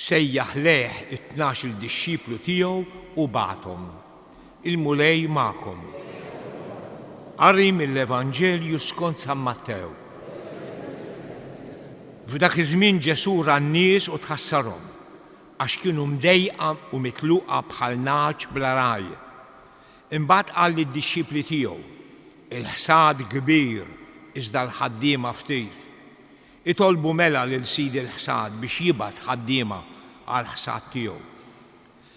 Sejjaħ lejh it-tnax-il dixxiplu tiegħu u bagħathom. Il-Mulej magħkom. Qari mill-Evanġelju skont San Mattew. F'dak iż-żmien Ġesù ra n-nies u tħassarhom, għax kienu mdejqa u mitluqa bħal nagħaġ bla ragħaj. Imbagħad qal lid-dixxipli tiegħu, Il-ħsad kbir, iżda l-ħaddiema ftit. Itolbu mela lil Sid il-ħsad biex jibgħat ħaddiema għall-ħsad tiegħu.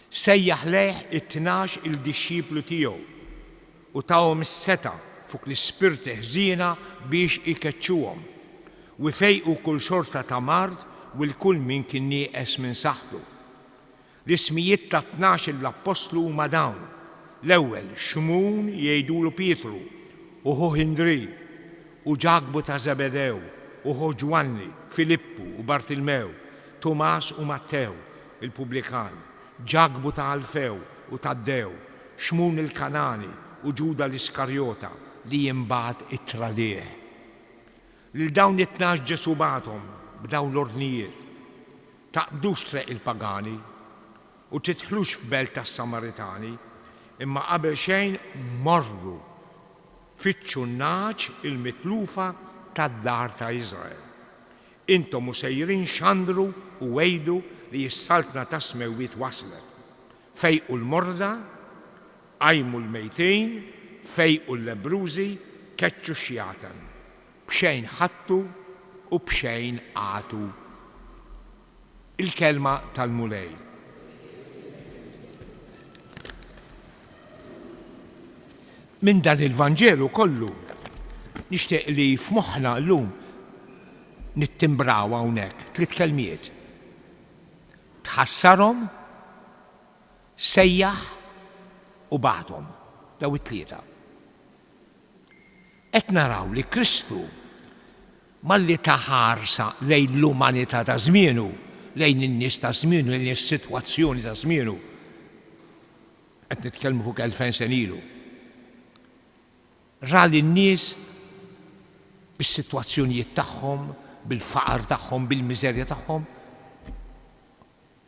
Sejjaħ lejh it-tnax il dixxiplu tiegħu u tahom is-setgħa fuq l-ispirti ħżiena biex ikeċċuhom, u ifejqu kull xorta ta' mard u 'l kull min kien nieqes minn saħħtu. L-ismijiet tat-tnax-il appostlu huma dawn, l-ewwel, Xmun jgħidulu Pietru, u ħuh Indrì, u Ġakbu ta' Żebedew, u ħuh Ġwanni, Filippu u Bartilmew, Tumas u Mattew, il-pubblikan, Ġakbu ta' Alfew u Taddew, Xmun il-Kangħani u Ġuda l-Iskarjota, li imbagħad ittradih. Lil dawn it-tnax Ġesù bagħathom b'dawn l-ordnijiet, Taqbdux triq il-pagani, u tidħlux f'belt tas-Samaritani, imma qabel xejn morru, fittxu n-nagħaġ il-mitlufa tad-dar ta' Iżrael. Intom u sejrin xandru u għidu li s-saltna tas-smewwiet waslet. Fejqu l-morda, qajmu l-mejtin, fejqu l-lebbrużi, keċċu x-xjaten. B'xejn ħadtu u b'xejn agħtu. Il-Kelma tal-Mulej. Minn dan il-Vanġelu kollu nixtieq li f'moħħna llum nittimbraw hawnhekk tliet kelmiet. Tħassarhom, sejjaħ u bagħathom. Daw it-tlieta. Qed naraw li Kristu, malli ta ħarsa lejn l-umanità ta' żmienu, lejn in-nies ta' żmienu, lejn is-sitwazzjoni ta' żmienu, qed nitkellmu fuq 2000 sena ilu, ra lin-nies bis-sitwazzjonijiet tagħhom, bil-faqar tagħhom, bil-miżerja tagħhom,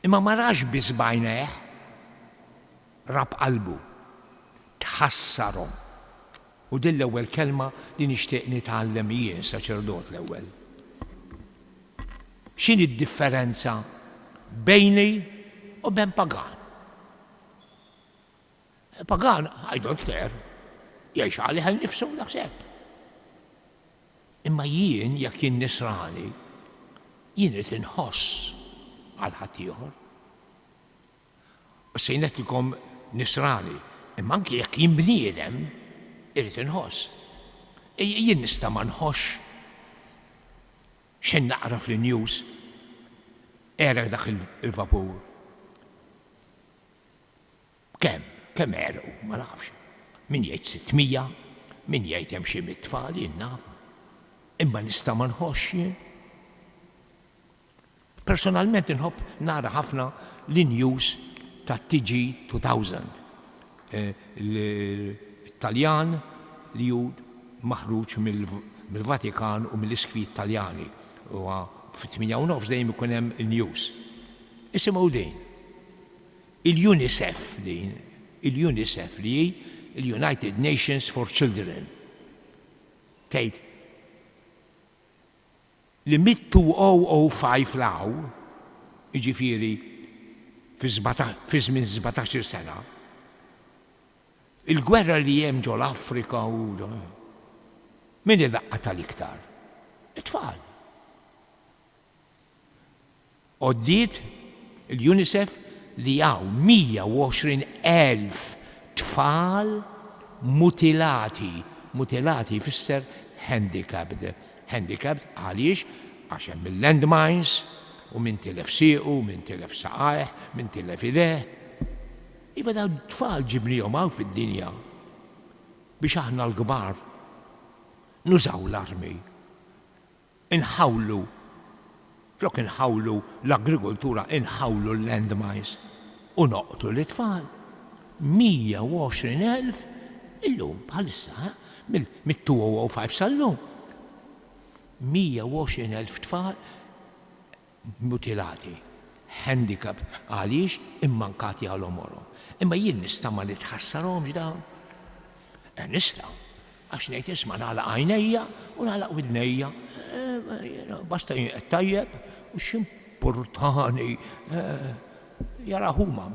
Imma ma rax biss b'għajnejh, ra b'qalbu. Tħassarhom. U din l-ewwel kelma li nixtieq nitgħallem jien saċerdot l-ewwel. X'inhi d-differenza bejni u bejn pagan? Pagan, I don't care. Jgħix għalih għal nifsu daqshekk. Imma jien jekk jien nisrani, jien irid inħoss għal ħaddieħor. U se jnettilkom nisrani, imma anki jekk jien bniedem, irid inħoss. Jien nista' ma nħossx xejn naqra fl-news għereq dak il-vapur. Kemm? Kemm għerqu? Ma nafx. Min jgħid 600, min jgħid hemm xi mitt tfal, jien naf. Imma nista' ma nħossx jien? Personalment inħobb nara ħafna l-news ta' TG 2000. It-Taljan li hu maħruġ mill-Vatikan u mill-Isqfijiet Taljani. Huwa fit-tmienja u nofs dejjem ikun hemm il-news. Isimgħu din. Il-UNICEF din, il-UNICEF li hi l-United Nations for Children, tgħid li mit-2005 'l hawn, jiġifieri fi żmien sbatax-il sena, il-gwerra li hemm ġol-Afrika u min ilaqatha l-iktar? It-tfal. Għoddiet il-UNICEF li hawn 120,000 tfal mutilati. Mutilati jfisser handicapped. Handicapped għaliex? Għax hemm il-landmines u min tilef siequ, min tilef saqajh, min tilef idejh. Iva dawn it-tfal ġibnihom hawn fid-dinja biex aħna l-kbar nużaw l-armi Inħawlu, flok inħawlu l-agrikoltura inħawlu l-landmines u noqtlu lit-tfal. 120,000 illum bħalissa, eh, mit-2005 sal-lum. 120,000 tfal mutilati, Handicapped. Għaliex? Immankati għal għomorhom. Imma jien nista' ma nitħassarhomx dawn? Eh, nista'. Għax ngħid isma' nagħlaq għajnejja u nagħlaq widnejja. Eh, basta jien qed tajjeb u x'impurtani eh, jara huma.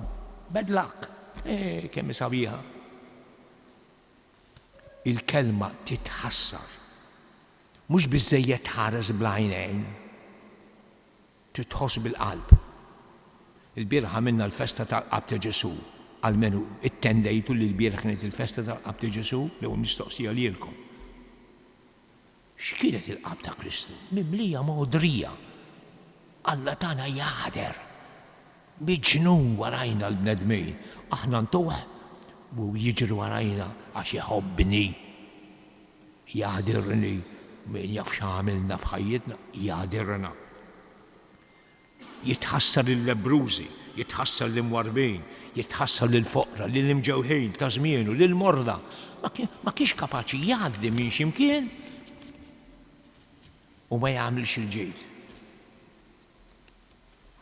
Bad luck. Eh, kemm sabiħa. Il-kelma titħassar. Mhux biżżejjed tħares bl-għajnejn. Trid tħoss bil-qalb. Il-bieraħ għamilna l-festa tal-Qalb ta' Ġesù. Almenu ittendejtu li l-bieraħ kienet il-festa tal-Qalb ta' Ġesù? L-ewwel mistoqsija lilkom. X'kienet il-qalb ta' Kristu? Mimlija mogħdrija. Alla tagħna jagħder. Miġnun warajna l-bnedmin. Aħna ntuh u jiġri warajna għax iħobbni. Jagħdirni, min jaf x'għamilna f'ħajjitna, jagħdirna. Jitħassar lill-lebbrużi, jitħassar lill-imwarrbin, jitħassar lill-foqra, lill-imġewħin ta' żmienu, lill-morda. Ma kienx kapaċi jgħaddi minn xi mkien u ma jagħmilx il-ġid.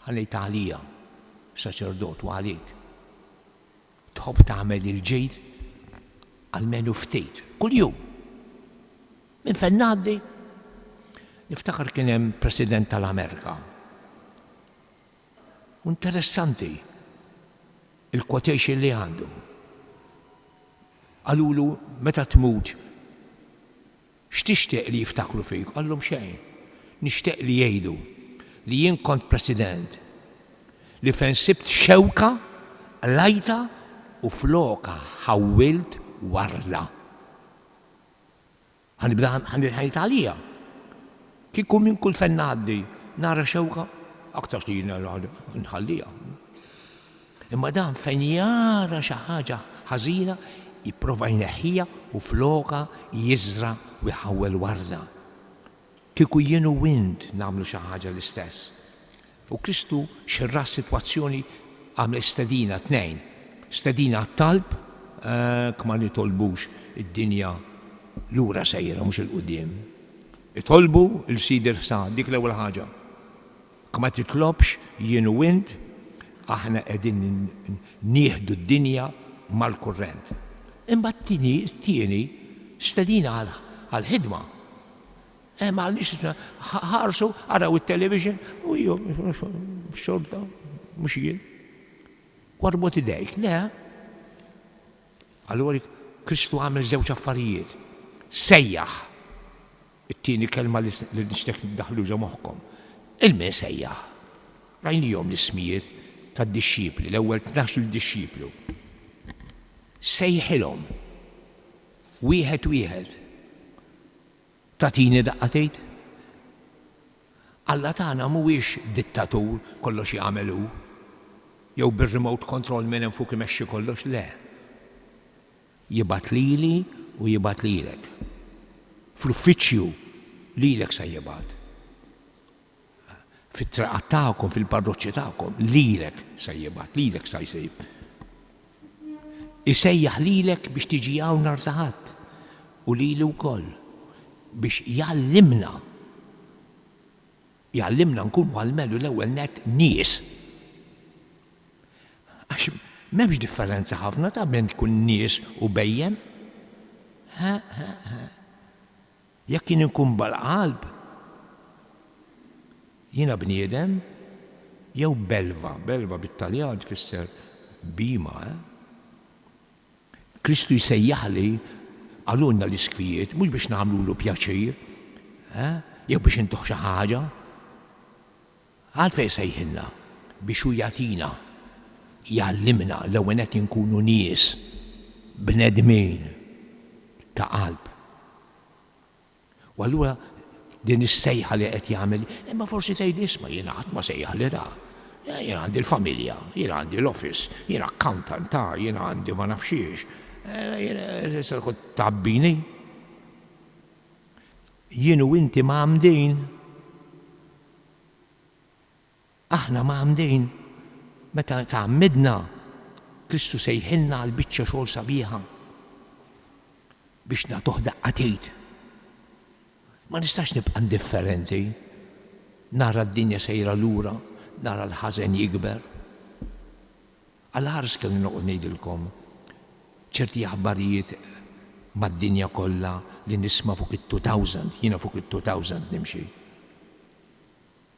Ħa ngħid għalija, saċerdot, u għalik. Tħobb tagħmel il-ġid almenu ftit, kuljum. Minn fejn ngħaddi? Niftakar kien hemm President tal-Amerika. U interessanti il-quotation li għandu. Qalulu meta tmut X'tixtieq li jiftakru fik? Qallhom xejn. Nixtieq li jgħidu li jien kont President li fejn sibt xewka qlajtha u flokha ħawwilt warda. Ħa nibda ħa ngħid għalija. Kieku minn kull fejn ngħaddi nara xewka, aktarx li jiena nħalliha. Imma dan fejn jara xi ħaġa ħażina jipprova jneħħiha u flokha jiżra' u jħawwel warda. Kieku jien u int nagħmlu xi ħaġa l-istess. U Kristu xi ra s-sitwazzjoni għamel stedina tnejn. Stedina għat-talb, hekk ma nitolbux id-dinja lura sejra mhux 'il quddiem. Itolbu 'l Sid il-ħsad, dik l-ewwel ħaġa. Jekk ma titlobx, jien u int, aħna qegħdin nieħdu d-dinja mal-kurrent. Imbagħad t-tieni, t-tieni stedina għall-ħidma. Eh, ma għalniex ħarsu, araw it-television, u jew xorta, mhux jien. Warbot idejk, le. Allura Kristu għamel żewġ affarijiet. Sejjaħ It-tieni kelma li nixtieq tiddaħħlu ġo moħħkom. Il-min sejjaħ. Rajnihom l-ismijiet tad-dixxipli, l-ewwel tnax-il dixxiplu. Sejħilhom. Wieħed wieħed. Tagħtini daqqa tgħid? Alla tagħna mhuwiex dittatur kollox jagħmel hu. Jew bir-remote control minn hemm fuq imexxi kollox, le. Jibgħat lili u jibgħat lilek. Fl-uffiċċju lilek se jibgħat. Fit-triqat tagħkom, fil-parroċċi tagħkom, lilek se jibgħat, lilek se jsib. Isejjaħ lilek biex tiġi hawn nhar ta' Ħadd u lili wkoll biex jgħallimna Jgħallimna nkunu almenu l-ewwel nett nies. Għax m'hemmx differenza ħafna ta' bejn tkun nies u bhejjem. Ha, ha, ha. Jekk jien inkun bal-qalb, jiena bniedem jew belva, belva bit-Taljan tfisser bhima, eh? Kristu jsejjaħli, qalulna l-isqfijiet, mhux biex nagħmlulu pjaċir, eh, jew biex intuh xi ħaġa. Għalfejn sejħilna? Biex hu jagħtina, jgħallimna l-ewwel nett inkunu nies, bnedmin ta' qalb. U allura din is-sejħa li qed jagħmel, imma forsi tgħid isma' jiena ħadd ma sejjaħli ta. Jiena għandi l-familja, jiena għandi l-office, jiena accountant ta, jiena għandi ma nafx xiex. Eh, se tkun tgħabbini. Jien u inti mgħammdin. Aħna mgħammdin. Meta tgħammidna, Kristu sejħilna għal biċċa xogħol sabiħa biex nagħtuh daqqa t'id. Ma nistax nibqa' indifferenti. Nara d-dinja sejra lura. nara l-ħażen jikber. Għall-ħars kelli noqgħod ngħidilkom ċerti aħbarijiet mad-dinja kollha li nisma' fuq it-2000, jiena fuq it-2000 nimxi.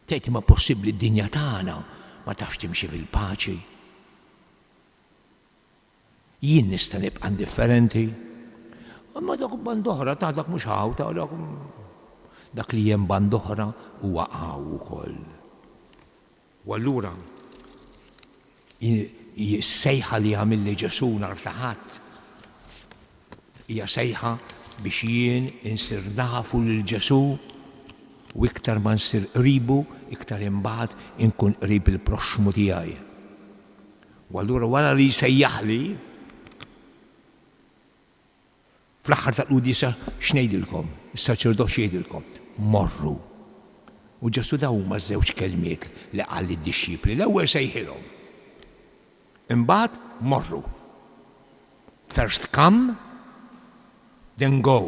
Tgħid imma possibbli d-dinja tagħna ma tafx timxi fil-paċi? Jien nista' nibqa' indifferenti. Imma dak band oħra ta' dak mhux hawn ta' dak dak li hemm band oħra huwa hawn ukoll. U allura is-sejħa li għamilli Ġesù nhar ta' Ħadd hija sejħa biex jien insir nafu lil Ġesù u iktar ma nsir qribu, iktar imbagħad inkun qrib il-proxxmu tiegħi. U allura wara li jsejjaħli, fl-aħħar tal-quddiesa x'ngħidilkom? Is-saċerdot x'jgħidilkom? Morru. U Ġesù dawn huma ż-żewġ kelmiet li qal lid-dixxipli. L-ewwel sejħilhom. Imbagħad morru. First come, then go.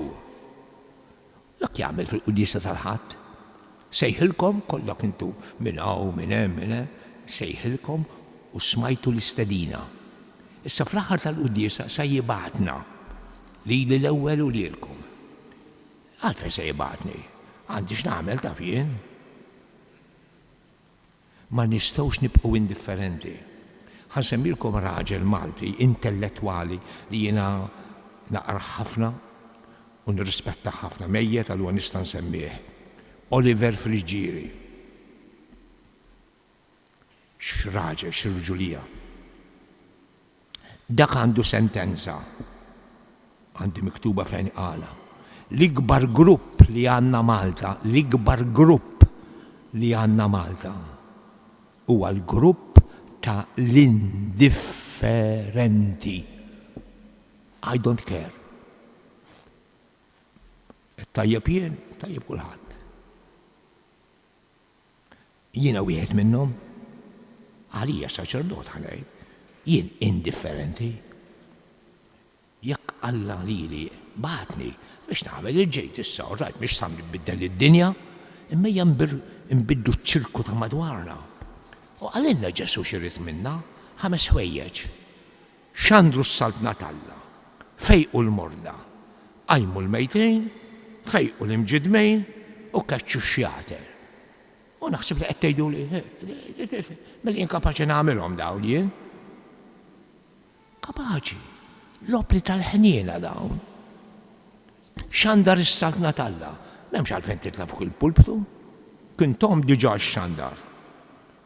Dak jagħmel fil-quddiesa tal-Ħadd. Sejħilkom kollha kintu minn hawn, minn hemm, minn hemm, sejħilkom u smajtu l-istedina. Issa fl-aħħar tal-quddiesa sa jibgħatna lili l-ewwel u lilkom. Għalfejn se jibgħatni? Għandi x'nagħmel taf jien. Ma nistgħux nibqgħu indifferenti. Ħa nsemmilkom raġel Malti intellettwali li jiena naqrah ħafna u nirrispettah ħafna, mejjet allura nista' nsemmih, Oliver Friggieri. X'raġel, x'irġulija. Dak għandu sentenza, għandi miktuba fejn qalha, l-ikbar grupp li għandna Malta, l-ikbar grupp li għandna Malta huwa l-grupp ta' l-indifferenti. I don't care. Tajjeb jien, tajjeb kulħadd. Jiena wieħed minnhom. Għalija saċerdot ħa ngħid, jien indifferenti. Jekk Alla lili bagħatni biex nagħmel il-ġid issa, all right, mhix sa nbiddel id-dinja, imma ejja nbiddlu ċ-ċirku ta' madwarna. U qalilna Ġesù x'irid minna, ħames ħwejjeġ. Xandru s-Saltna t'Alla, fejqu l-morda, qajmu l-mejtin, fejqu l-imġiddmin u keċċu x-xjaten. U naħseb li qed tgħiduli, mela jien kapaċi nagħmilhom dawn jien. Kapaċi. L-opri tal-ħniena dawn. Xandar is-Saltna t'Alla. M'hemmx għalfejn titla' fuq il-pulptu. Kint omm diġà xxandar.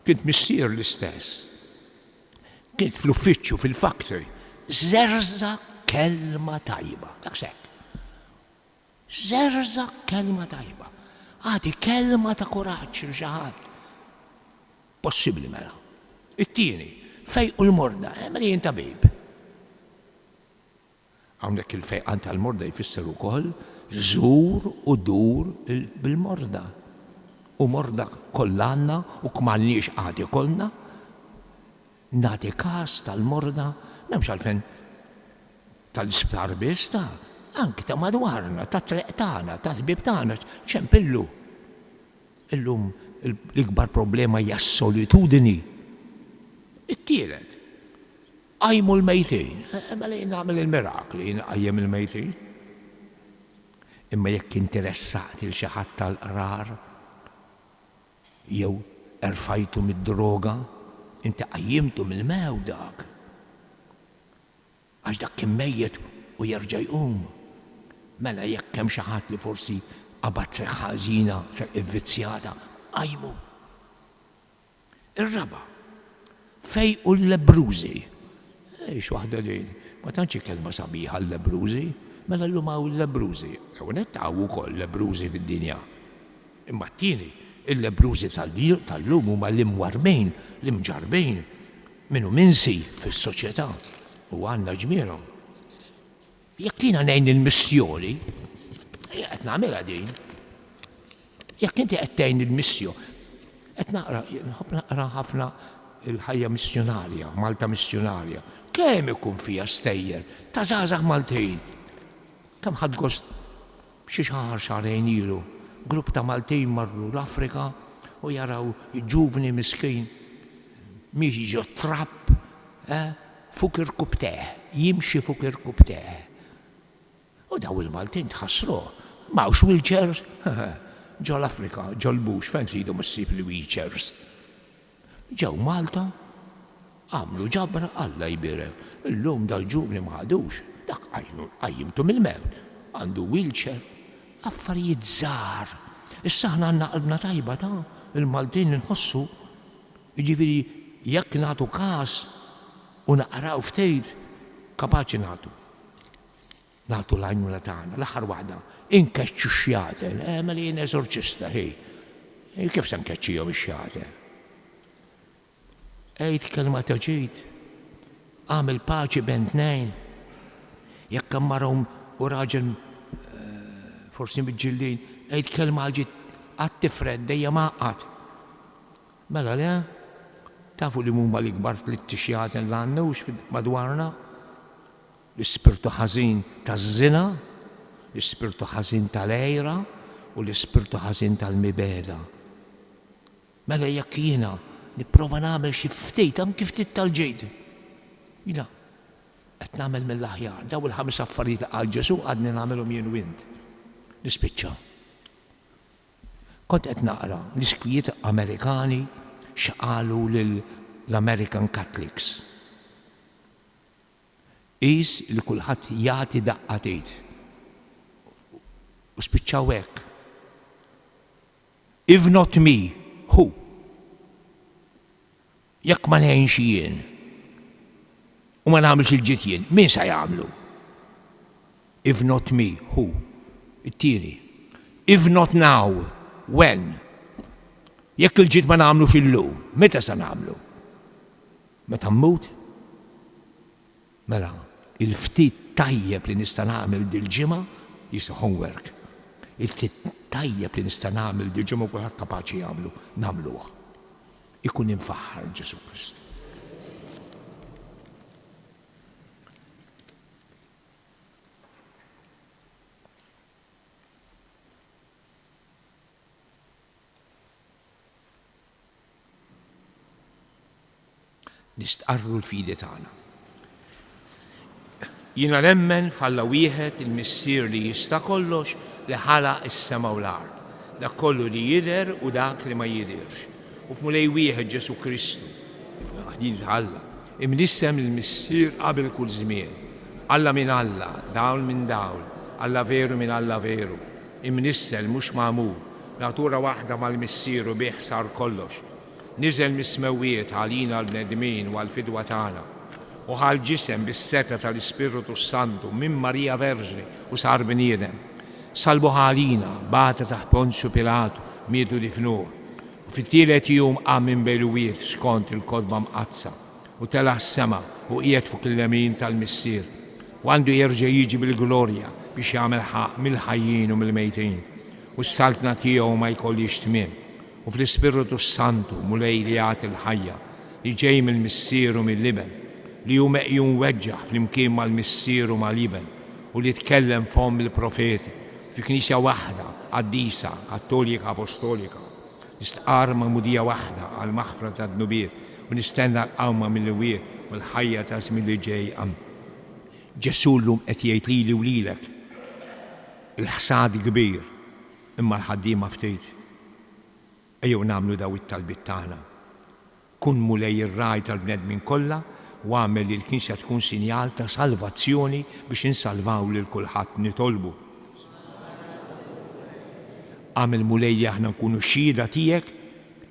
Kint missier l-istess. Kint fl-uffiċċju, fil-factory. Żerżaq kelma tajba. Daqshekk. Żerżaq kelma tajba. Agħti kelma ta' kuraġġ lil xi ħadd. Possibbli mela. It-tieni, fejqu l-morda. Eh, mela jien tabib. Hawnhekk il-fejqan tal-morda jfisser ukoll żur u dur bil-morda. U morda kollha għandna u km'għandniex għad ikollna. Nagħti każ tal-morda, m'hemmx għalfejn tal-isptar biss ta' anki ta' madwarna, tat-triq tagħna, tal-ħbieb tagħna, ċempillu. Illum l-ikbar problema hija s-solitudini. It-tielet, Qajmu l-mejtin. Mela jien nagħmel il-mirakli, jien nqajjem il-mejtin. Imma jekk inti ressaqt lil xi ħadd għall-qrar jew erfajtu mid-droga, inti qajjimtu mill-mewt dak. Għax dak kien mejjet u jerġa' jqum. Mela jekk hemm xi ħadd li forsi qabad triq ħażina, triq ivvizzjata, qajmu. Ir-raba', fejqu l-lebbrużi. Ix waħda din, ma tantx hi kelma sabiħa l-lebbrużi, mela llum hawn il-lebbrużi. L-ewwel nett hawn ukoll lebbrużi fid-dinja. Imma t-tieni, il-lebbrużi tal-lum huma l-imwarrbin, l-imġarrbin, min hu minsi fis-soċjetà u għandna ġmielhom. Jekk jiena ngħin il-missjoni, qed nagħmilha din. Jekk inti qed tgħin il-missjo, qed naqra, nħobb naqra ħafna il-ħajja missjonarja, Malta missjonarja. Kemm ikun fiha stejjer ta' żgħażagħ Maltin. Kemm ħadt gost xi xahar xahrejn ilu, grupp ta' Maltin marru l-Afrika. u jaraw ġuvni miskin miexi ġo trab eh, fuq irkubtejh, jimxi fuq irkubtejh. U daw il-Maltin tħassru. M'hawnx wheelchairs? Ġo l-Afrika, ġo l-bush, fejn tridhom issib il-wheelchairs? Ġew Malta, għamlu ġabra, Alla jbierek. Illum dal-ġuvni ma għadux, dak qajjimtu mill-mewt. Għandu wheelchair. Affarijiet żgħar. Issa aħna għandna qalbna tajba ta' il-Maltin inħossu. Jiġifieri jekk nagħtu każ u naqraw ftit, kapaċi nagħtu. Nagħtu l-għajnuna tagħna. L-aħħar waħda, inkeċċu x-xjaten. Eh, mela jien eżorċista, hi. Kif se nkeċċihom ix-xjaten? Għid kelma ta' ġid. Agħmel paċi bejn tnejn. Jekk hemm mara u raġel eh, forsi miġġildin, għid kelma għal ġid qatt tifred dejjem għaqqad. Mela le? Tafu li huma l-ikbar tlitt xjaten li għandna madwarna? L-ispirtu ħażin taż-żina, l-ispirtu ħażin tal-għira u l-ispirtu ħażin tal-mibegħda. Mela jekk jiena nipprova nagħmel xi ftit, anki ftit tal-ġid, jiena qed nagħmel mill-aħjar. Daw il-ħames affarijiet li qal Ġesù għadni nagħmelhom jien u int. Nispiċċa. Kont qed naqra l-isqfijiet Amerikani x'qalu lill-American Catholics. Qis li kulħadd jagħti daqqa t'id. U spiċċaw hekk. If not me, who? Jekk ma ngħinx jien u ma nagħmilx il-ġid jien, min sa jagħmlu? If not me, who? It-tieni. If not now, when? Jekk il-ġid ma nagħmlux illum, meta sa nagħmlu? Meta mmut? Mela, il-ftit tajjeb li nista' nagħmel dil-ġimgħa, jista' homework. Il-ftit tajjeb li nista' nagħmel dil-ġimgħa kulħadd kapaċi jagħmlu, nagħmluh. Ikun imfaħħar Ġesù Kristu. Nistqarru l-fidi tagħna. Jiena nemmen f'Alla wieħed, il-Missier li jista' kollox, li ħalaq is-sema u l-art, dak kollu li jidher u dak li ma jidhirx, u f'Mulej wieħed Ġesù Kristu, waħdini ta' Alla, imnissem lill-Missier qabel kull żmien, Alla minn Alla, dawl minn dawl, Alla veru minn Alla veru, imnissel mhux magħmul, natura waħda mal-Missier u bih sar kollox. Niżel mis-smewwiet għalina l-bnedmin u għall-fidwa tagħna, u ħa l-ġisem bis-setgħa tal-Ispirtu s-Santu minn Marija Verġni u sar bniedem. Sallbuh għalina, bata taħt Ponzju Pilatu, miet u difnuh. U fit-tielet jum qam minn bejn l-imwiet skont il-Kotba Mqaddsa, u tela' s-sema u qiegħed fuq il-lemin tal-Missier, u għandu jerġa' jiġi bil-glorja biex jagħmel ħaqq mill-ħajjin u mill-mejtin, u s-saltna tiegħu ma jkollhiex tmiem. U fl-Ispirtu s-Santu, Mulej li jagħti l-ħajja, li ġej mill-Missier u mill-Iben, li hu meqjum weġġaħ flimkien mal-Missier u mal-Iben, u li tkellem fomm il-profeti, fi Knisja waħda, qaddisa, kattolika, apostolika, nistqarr magħmudija waħda għall-maħfra tad-dnubiet, u nistenna l-qawma mill-imwiet u l-ħajja taż-żmien li ġej. Amen. Ġesù llum qed jgħid lili u lilek, Il-ħsad kbir, imma l-ħaddiema ftit. Ejjew nagħmlu daw it-talbiet tagħna. Kun Mulej ir-Ragħaj tal-bnedmin kollha u agħmel li l-Knisja tkun sinjal ta' salvazzjoni biex insalvaw lil kulħadd. Nitolbu. Agħmel Mulej li aħna nkunu xhieda tiegħek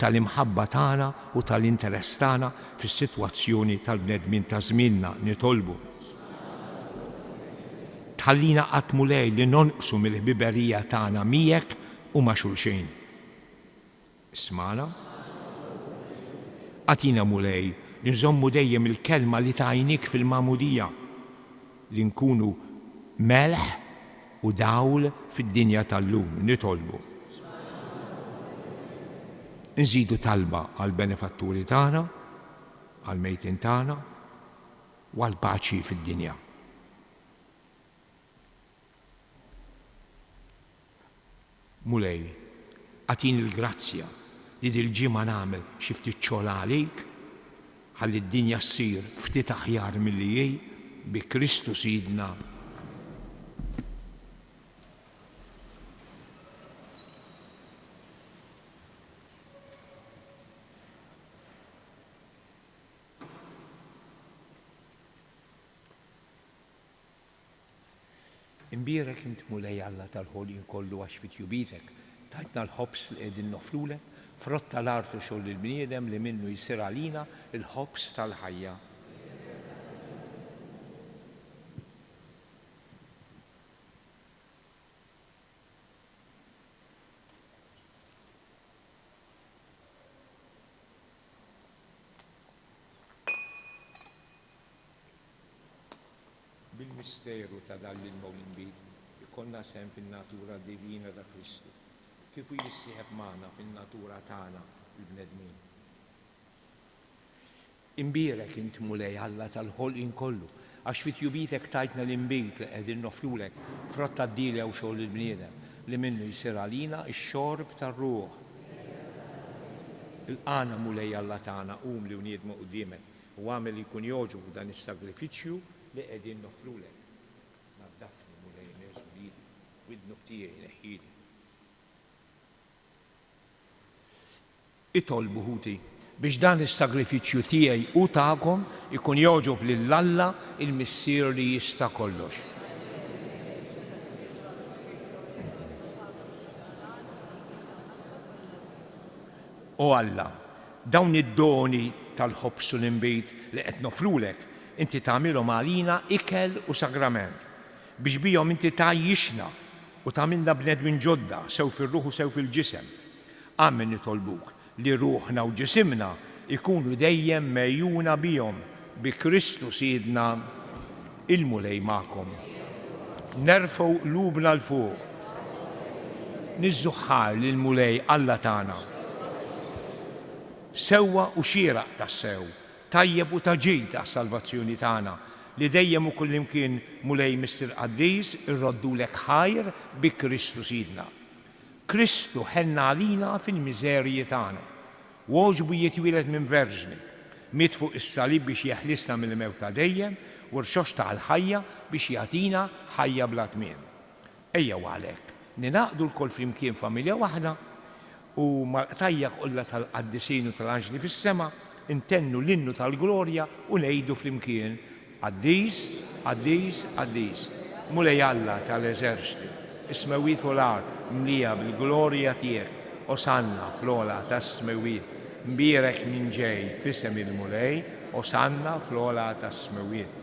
tal-imħabba tagħna u tal-interess tagħna fis-sitwazzjoni tal-bnedmin ta' żmienna. Nitolbu. Tħallina qatt Mulej li nonqsu mill-ħbiberija tagħna miegħek u ma' xulxin. Ismagħna. Agħtina Mulej li nżommu dejjem il-kelma li tajnik fil-magħmudija, li nkunu melħ u dawl fid-dinja tal-lum. Nitolbu. Inżidu talba għall-benefatturi tagħna, għall-mejtin tagħna u għall-paċi fid-dinja. Mulej, agħtini l-grazzja. li dil-ġimgħa nagħmel xi ftit xogħol għalik ħalli d-dinja ssir ftit aħjar milli hi bi Kristu Sidna. Imbierek int Mulej Alla tal-ħolqien kollu għax fi tjubitek tajtna l-ħobż li qegħdin noffrulek, frott tal-art u xogħol il-bniedem li minnu jsir għalina l-ħobż tal-ħajja. Bil-misteru ta' dan l-ilma u l-inbid ikollna sehem fin-natura divina ta' Kristu, kif hu jissieħeb magħna fin-natura tagħna l-bnedmin. Imbierek int Mulej Alla tal-ħolqien kollu, għax fi tjubitek tajtna l-inbid li qegħdin noffrulek, frott tad-dielja u xogħol il-bniedem, li minnu jsir għalina x-xorb tar-ruħ. Ilqagħna Mulej Alla tagħna, umli u niedma quddiemek, U agħmel li jkun jogħġbok dan is-sagrifiċċju li qegħdin noffrulek. Naddafni, Mulej, minn għeżuliti, u d-dnub tiegħi neħħili. Itolbu, ħuti, biex dan is-sagrifiċċju tiegħi u tagħkom ikun jogħġob lil Alla, il-Missier li jista' kollox. O Alla, dawn id-doni tal-ħobż u l-inbid li qed noffrulek, inti tagħmilhom għalina ikel u sagrament, biex bihom inti tgħajjixna u tagħmilna bnedmin ġodda sew fir-ruħ u sew fil-ġisem. Agħmel nitolbuk li ruħna u ġisimna jkunu dejjem megħjuna bihom, bi Kristu Sidna. Il-Mulej magħkom. Nerfgħu qlubna 'l fuq. Niżżu ħajr lill-Mulej Alla tagħna. Sewwa u xieraq tassew, tajjeb u ta' ġid għas-salvazzjoni tagħna, li dejjem u kullimkien, Mulej Missier Qaddis, irroddulek ħajr bi Kristu Sidna. Kristu ħenna għalina fil-miżerji tagħna. U għoġbu jitwieled minn verġni. Miet fuq is-salib biex jeħlisna mill-mewt ta' dejjem u rxoxta għall-ħajja biex jagħtina ħajja bla tmiem. Ejjew għalhekk, ningħaqdu lkoll flimkien familja waħda u mal-qtajja kollha tal-qaddisin u tal-anġli fis-sema ntennu l-innu tal-glorja u ngħidu flimkien, Qaddis, qaddis, qaddis, Mulej Alla ta' l-eżerċti, is-smewwiet u l-art mimlija bil-glorja tiegħek, Osanna fl-ogħla tas-smewwiet. Mbierek min ġej f'isem il-Mulej, Osanna fl-ogħla tas-smewwiet.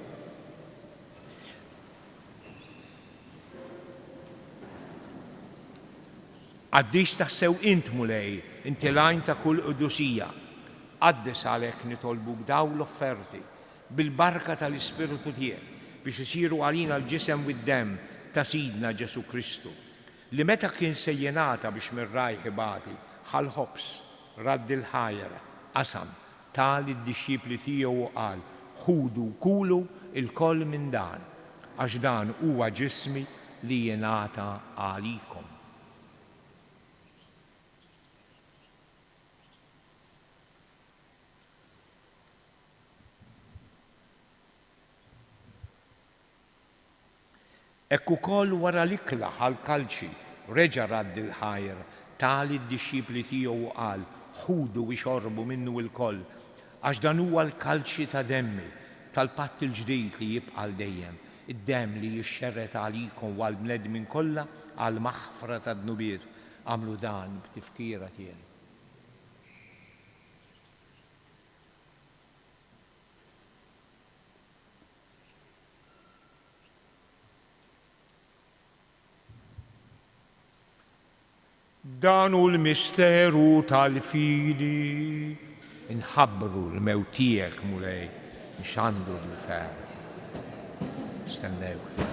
Qaddis tassew int, Mulej, inti l-għajn ta' kull qdusija. Qaddes għalhekk nitolbuk dawn l-offerti, bil-barka tal-Ispirtu tiegħek, biex isiru għalina l-ġisem u d-demm ta' Sidna Ġesù Kristu, li meta kien se jingħata biex minn rajh ibati, ħa l-ħobż, radd il-ħajr, qasam, ta lid-dixxipli tiegħu u qal, Ħudu u kulu lkoll minn dan, għax dan huwa ġismi li jingħata għalikom. Hekk ukoll wara l-ikla ħa l-kalċi, reġa' radd il-ħajr, ta lid-dixxipli tiegħu u qal, Ħudu u ixorbu minnu ilkoll, għax dan huwa l-kalċi ta' demmi, tal-patt il-ġdid li jibqa' għal dejjem, id-demm li jixxerred għalikom u għall-bnedmin kollha għall-maħfra tad-dnubiet. Agħmlu dan b'tifkira tiegħi. Dan hu l-misteru tal-fidi. Inħabbru l-mewt tiegħek, Mulej, nxandru bil-ferħ. Stennewk.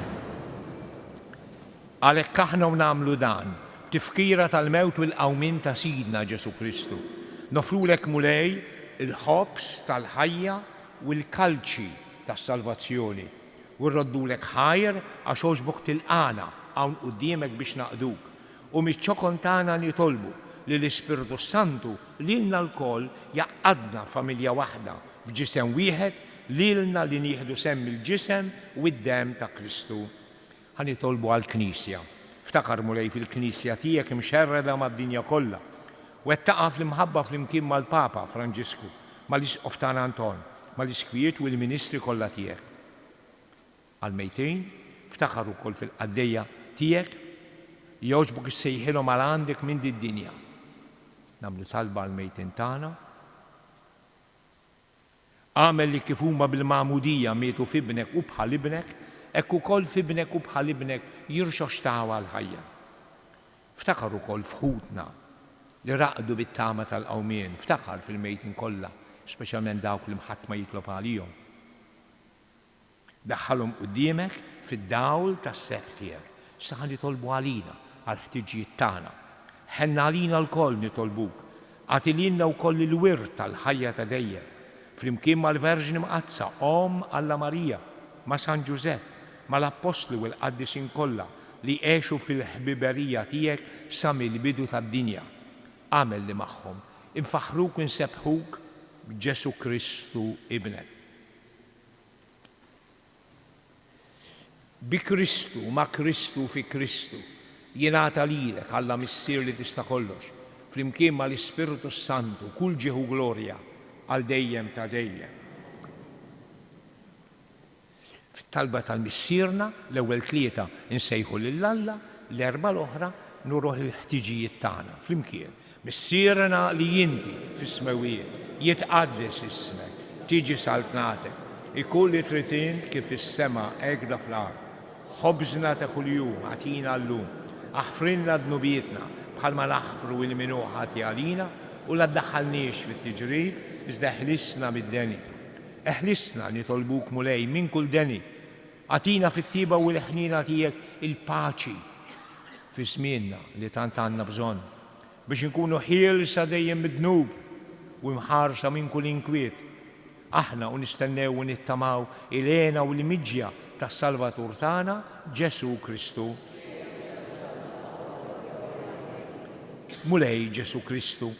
Għalhekk aħna u nagħmlu dan, b'tifkira tal-mewt u l-qawmien ta' Sidna Ġesù Kristu, noffrulek, Mulej, il-ħobż tal-ħajja u l-kalċi tas-salvazzjoni, u rroddulek ħajr għax għoġbok tilqagħna hawn quddiemek biex naqduk, u miċ-ċokon tagħna nitolbu. li l-Ispirtu s-Santu lilna lkoll jgħaqqadna familja waħda f'ġisem wieħed lilna li nieħdu sehem mill-ġisem u d-demm ta' Kristu. Ħa nitolbu għall-Knisja. Ftakar, Mulej, fil-Knisja tiegħek imxerreda mad-dinja kollha. Wettaqha fl-imħabba flimkien mal-Papa Franġisku, mal-Isqof tagħna Anton, mal-Isqfijiet u l-ministri kollha tiegħek. Għall-mejtin, ftakar ukoll fil-qaddejja tiegħek li jogħġbok issejħilhom għal għandek minn did-dinja. Nagħmlu talba għall-mejtin tagħna. Agħmel li kif huma bil-magħmudija mietu f'Ibnek u bħal Ibnek, hekk ukoll f'Ibnek u bħal Ibnek jirxoxtaw għall-ħajja. Ftakar ukoll f'ħutna li raqdu bit-tama tal-qawmien, ftakar fil-mejtin kollha, speċjalment dawk li ħadd ma jitlob għalihom. Daħħalhom quddiemek fid-dawl tas-sebħ tiegħek. Issa ħa nitolbu għalina, għall-ħtiġijiet tagħna. Ħenn għalina lkoll, nitolbuk. Agħti lilna wkoll il-wirt tal-ħajja ta' dejjem, flimkien mal-Verġni Mqaddsa, Omm Alla Marija, ma' San Ġużepp, mal-Appostli u l-qaddisin kollha li għexu fil-ħbiberija tiegħek sa mill-bidu tad-dinja. Agħmel li magħhom infaħħruk u nsebbħuk b'Ġesù Kristu Ibnek. Bi Kristu, ma' Kristu u fi Kristu, jingħata lilek, Alla Missier li tista' kollox, flimkien ma' l-Ispirtu s-Santu, kull ġieħ u glorja għal dejjem ta' dejjem. Fit-talba tal-Missierna, l-ewwel tlieta nsejħu lil Alla, l-erbgħa l-oħra nuruh il-ħtiġijiet tagħna flimkien. Missierna li inti fis-smewwiet, jitqaddes ismek, tiġi saltnatek, ikun li trid int kif fis-sema hekda fl-art. Ħobżna ta' kuljum agħtina llum. Aħfrilna dnubietna, bħalma naħfru 'l min hu ħati għalina, u la ddaħħalniex fit-tiġrib, iżda eħlisna mid-deni. Eħlisna, nitolbuk, Mulej, minn kull deni. Agħtina fit-tjieba u l-ħniena tiegħek il-paċi fi żmienna li tant għandna bżonn, biex inkunu ħielsa dejjem mid-dnub u imħarsa minn kull inkwiet, aħna u nistennew u nittamaw il-hena u l-miġja tas-Salvatur tagħna, Ġesù Kristu. Mulej Ġesù Kristu,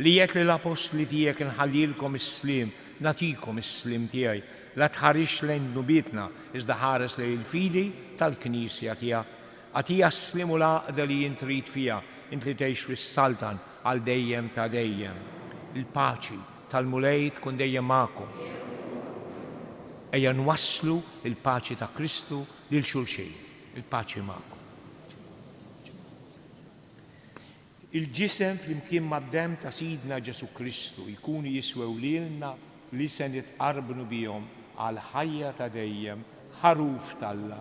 li għedt lill-appostli tiegħek inħallilkom is-sliem, nagħtikom is-sliem tiegħi, la tħarisx lejn dnubietna, iżda ħares lejn il-fidi tal-Knisja tiegħek. Agħtiha s-sliem u l-għaqda li int trid fiha, int li tgħix fis-saltan għal dejjem ta' dejjem. Il-paċi tal-Mulej tkun dejjem magħkom. Ejja nwasslu l-paċi ta' Kristu lil xulxin. Il-paċi magħkom. Il-ġisem flimkien mad-demm ta' Sidna Ġesù Kristu jkunu jiswew lilna li se nitqarbnu bihom għall-ħajja ta' dejjem, Ħaruf t'Alla.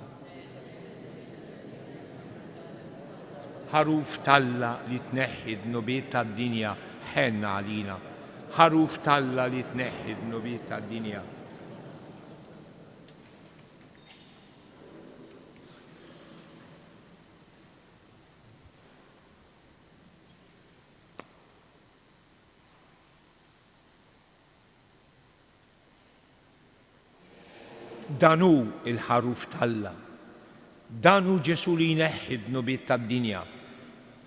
Ħaruf t'Alla li tneħħi d-dnubiet tad-dinja, ħenn għalina. Ħaruf t'Alla li tneħħi d-dnubiet tad-dinja. Dan hu l-Ħaruf t'Alla. Dan hu Ġesù li jneħħi d-dnubiet tad-dinja.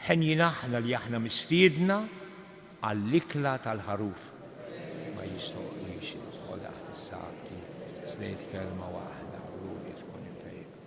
Henjin aħna li aħna mistiedna għall-ikla tal-Ħaruf. Ma jistħoqqlix li tidħol taħt is-saqaf tiegħi, snejt kelma waħda u ruħi tkun imfejqa.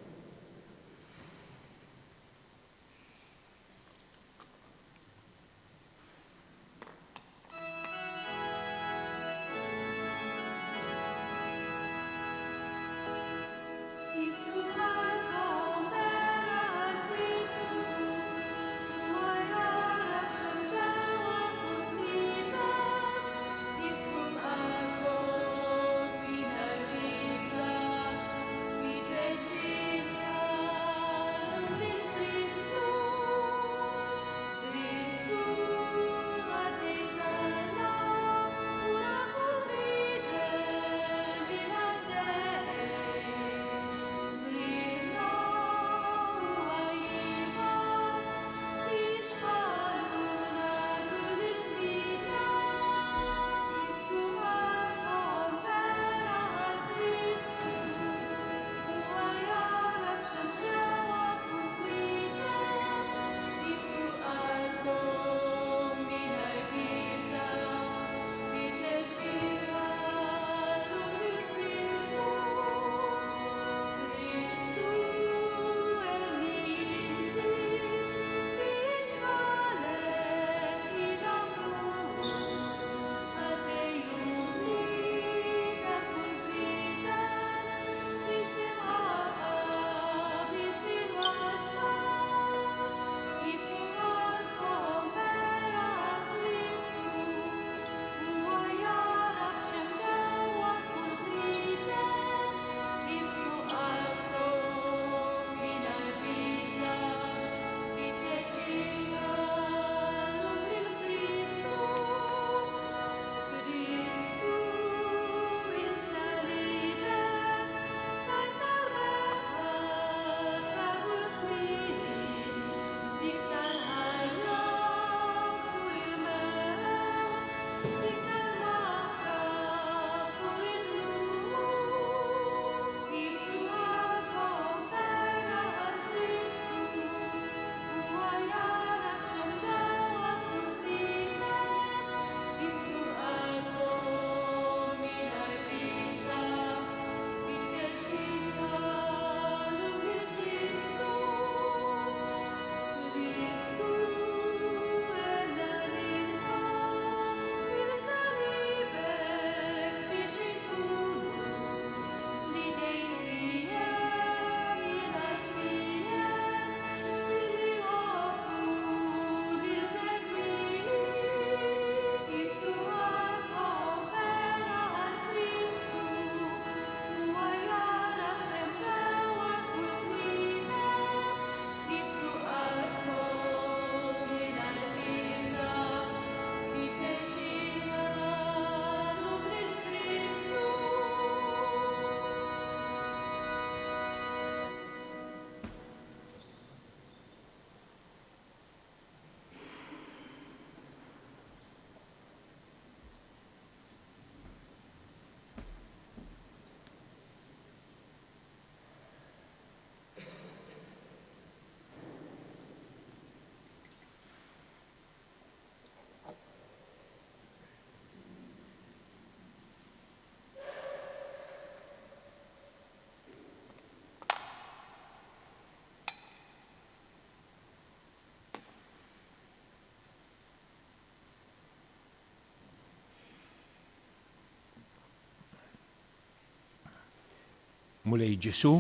Mulej Ġesù,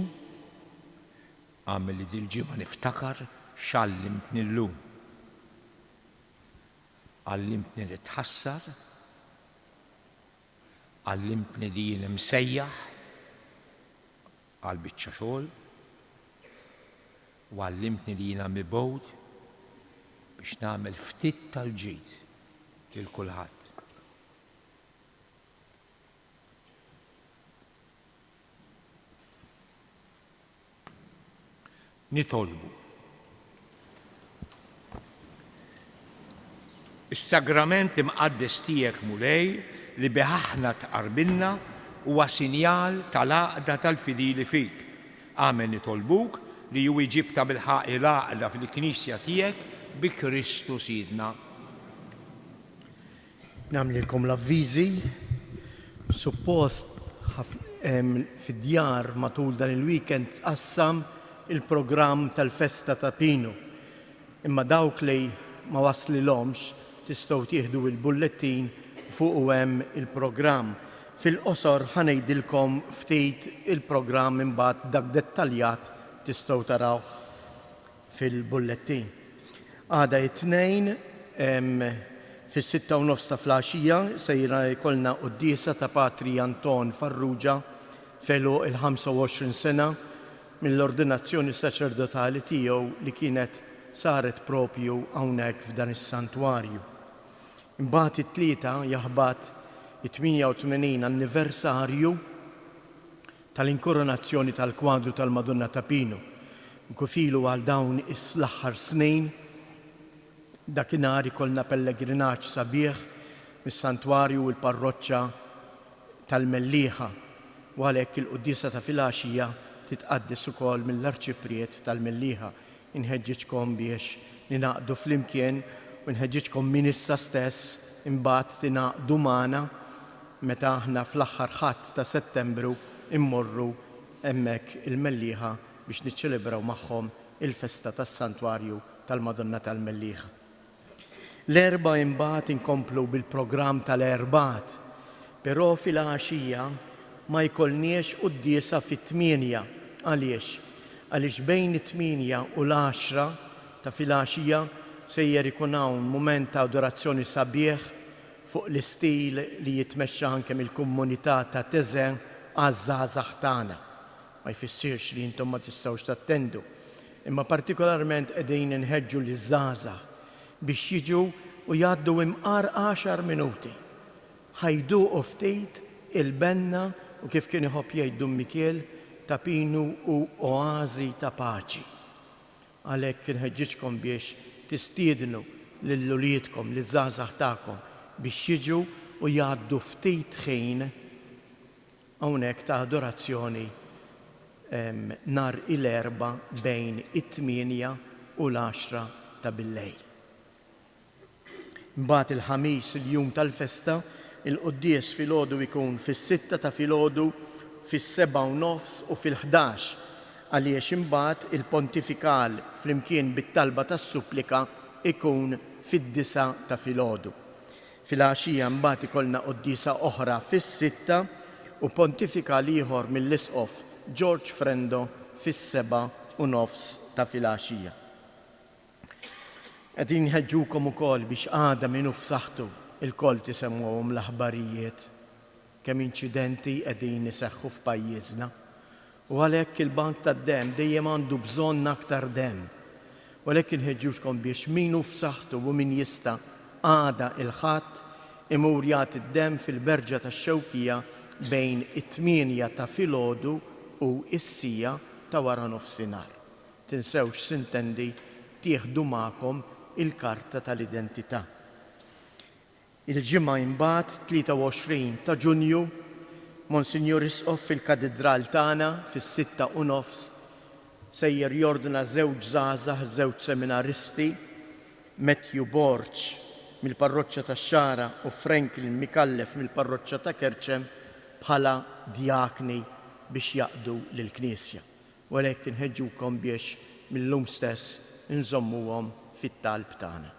agħmel li dil-ġimgħa niftakar x'għallimtni llum. Għallimtni nitħassar, għallimtni li jien imsejjaħ għal biċċa xogħol, u għallimtni li jiena mibgħut biex nagħmel ftit tal-ġid lil kulħadd. Nitolbu. Is-sagrament imqaddes tiegħek, Mulej, li bih aħna tqarbinna, huwa sinjal tal-għaqda tal-fidili fik. Agħmel nitolbuk li hu jġib tabilħaqq il-għaqda fil-Knisja tiegħek bi Kristu Sidna. Nagħmlilkom l-avviżi. Suppost fid-djar matul dan il-weekend tqassam il-programm tal-festa ta' Pinu. Imma dawk li ma waslilhomx tistgħu tieħdu il-bullettin u fuqu hemm il-programm. Fil-qosor ħa ngħidilkom ftit il-programm imbagħad dak dettaljat tistgħu tarawh fil-bullettin. Għada it-Tnejn fis-sitta u nofs ta' flaxija sejra jkollna quddiesa ta' Patri Anton Farrugia f'għeluq il-25 sena mill-ordinazzjoni saċerdotali tiegħu li kienet saret propju hawnhekk f'dan is-santwarju. Imbagħad it-Tlieta jaħbat it-88 anniversarju tal-inkoronazzjoni tal-kwadru tal-Madonna ta' Pinu. Kif ilu għal dawn l-aħħar snin, dakinhar ikollna pellegrinaġġ sabiħ mis-Santwarju u l-Parroċċa tal-Mellieħa u għalhekk il-quddiesa ta' filgħaxija titqaddes ukoll mill-Arċipriet tal-Mellieħa. Inħeġġiġkom biex ningħaqdu flimkien u nħeġġiġkom minn issa stess imbagħad tingħaqdu magħna meta aħna fl-aħħar Ħadd ta' Settembru mmorru hemmhekk il-Mellieħa biex niċċelebraw magħhom il-festa tas-Santwarju tal-Madonna tal-Mellieħa. L-Erbgħa imbagħad inkomplu bil-programm tal-Erbgħat, però filgħaxija ma jkollniex quddiesa fit-tmienja. Għaliex? Għaliex bejn it-tmienja u l-għaxra ta' filgħaxija sejjer ikun hawn mument ta' adorazzjoni sabiħ fuq l-istil li jitmexxa anke mill-kummunità ta' Taizé għaż-żgħażagħ tagħna. Ma jfissirx li intom ma tistgħux tattendu, imma partikolarment qegħdin inħeġġu liż-żgħażagħ biex jiġu u jgħaddu imqar għaxar minuti. Ħa jduqu ftit il-benna u kif kien iħobb jgħid Dun Mikiel, ta' Pinu hu oażi ta' paċi. Għalhekk inħeġġiġkom biex tistiednu lil uliedkom, liż-żgħażagħ tagħkom biex jiġu u jgħaddu ftit ħin hawnhekk ta' adorazzjoni nhar il-Erbgħa bejn it-tmienja u l-għaxra ta' billejl. Imbagħad il-Ħamis, il-jum tal-festa, il-quddies filgħodu jkun fis-sitta ta' filgħodu, fis-sebgħa u nofs u fil-ħdax, għaliex imbagħad il-pontifikal flimkien bit-talba tas-supplika jkun fid-disgħa ta' filgħodu. Filgħaxija mbagħad ikollna quddiesa oħra fis-sitta u pontifikal ieħor mill-Isqof George Frendo fis-sebgħa u nofs ta' filgħaxija. Qegħdin nħeġġukom ukoll biex għada min hu f'saħħtu lkoll tisemgħuhom l-aħbarijiet kemm inċidenti qegħdin iseħħu f'pajjiżna. U għalhekk il-bank tad-demm dejjem għandu bżonn aktar demm. U għalhekk inħeġġuġkom biex min hu f'saħħtu u min jista' għada il-Ħadd imur jagħti d-demm fil-Berġa tax-Xewkija bejn it-tmienja ta' filgħodu u s-siegħa ta' waranofsinhar. Tinsewx sintendi tieħdu magħkom il-karta tal-identità. Il-Ġimgħa imbagħad 23 ta' Ġunju, Monsinjur Isqof fil-Katidral tagħna fis-sitta u nofs sejjer jordna żewġ żgħażagħ, żewġ seminaristi, Matthew Borg mill-Parroċċa tax-Xagħra u Franklin Micallef mill-Parroċċa ta' Kerċem bħala djakni biex jaqdu lill-Knisja. U għalhekk inħeġġukom biex mil-lum stess inżommuhom fit-talb tagħna.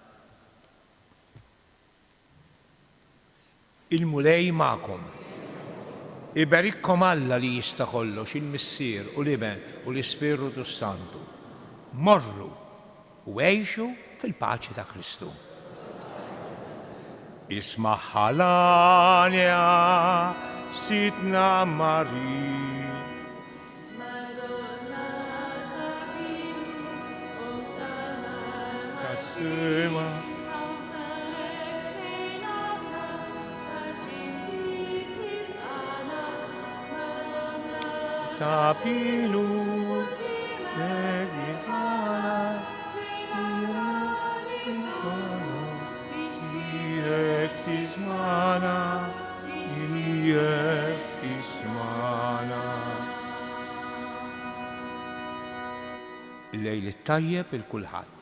Il-Mulej magħkom. Iberikkom Alla li jista' kollox, il-Missier u l-Iben u l-Ispirtu s-Santu. Morru u għixu fil-paċi ta' Kristu. Ismagħha l-għanja, Sidna Marija. Madonna ta' Pinu u Tas-sema. Ta' Pinu Il-lejl it-tajjeb il kulħadd.